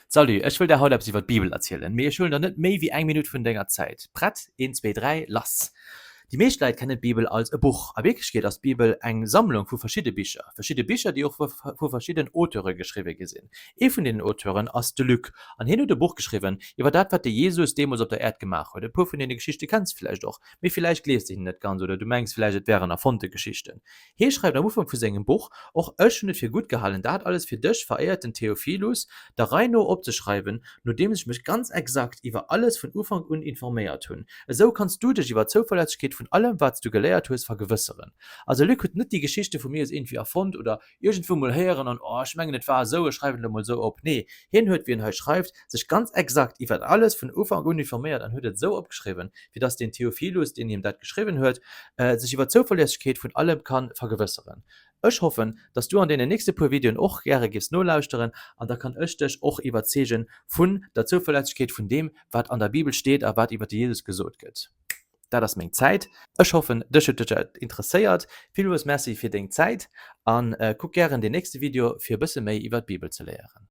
Salut, ech wëll der haut eppes iwwer d'Bibel erzielen, mee ech huelen der net méi wéi eng Minutt vun denger Zäit. Prett? Een, zwee, dräi, lass! Déi meescht Leit kennen d'Bibel als e Buch. A Wierklechkeet ass d'Bibel eng Sammlung vu verschidde Bicher. Verschidde Bicher, déi och vu verschidden Auteure geschriwwe gi sinn. Ee vun deenen Auteuren ass de Luc, an hien huet e Buch geschriwwen iwwer dat, wat de Jesus deemools op der Äerd gemaach huet. E puer vun deene Geschichte kenns de vläicht och, mee villäicht gleefs de hinnen net ganz oder du mengs villäicht, et wären erfonnte Geschichten. Hie schreift am Ufank vu sengem Buch, Och ech hunn et fir gutt gehalen, dat alles fir dech, veréierten Theophilus, der Rei no opzeschreiwen, nodeems ech mech ganz exakt iwwer alles vun Ufank un informéiert hunn. Esou kanns du dech iwwer d'Zouverlässegkeet vun allem, wat s du geléiert hues, vergewësseren. Also Luc huet net déi Geschichte vu mir aus iergendwéi erfonnt oder iergendwou mol héieren an, oh, ech mengen et war esou, ech schreiwen et elo mol esou op. Nee, hien huet, wéi en hei schreift, sech ganz exakt iwwer alles vun Ufank un informéiert an huet et esou opgeschriwwen, fir dass den Theophilus, deen him dat geschriwwen huet, sech iwwer d'Zouverlässegkeet vun allem ka vergewësseren. Ech hoffen, dass du an deenen nächste puer Videoen och gäre giffs nolauschteren an da kann ech dech och iwwerzeegen vun der Zouverlässegkeet vun deem, wat an der Bibel steet a wat iwwer de Jesus gesot gëtt. Dat ass meng Zäit. Ech hoffen, dech huet dat interesséiert. Villmools Merci fir deng Zäit a kuck gären den nächste Video fir e bësse méi iwwer d'Bibel ze léieren.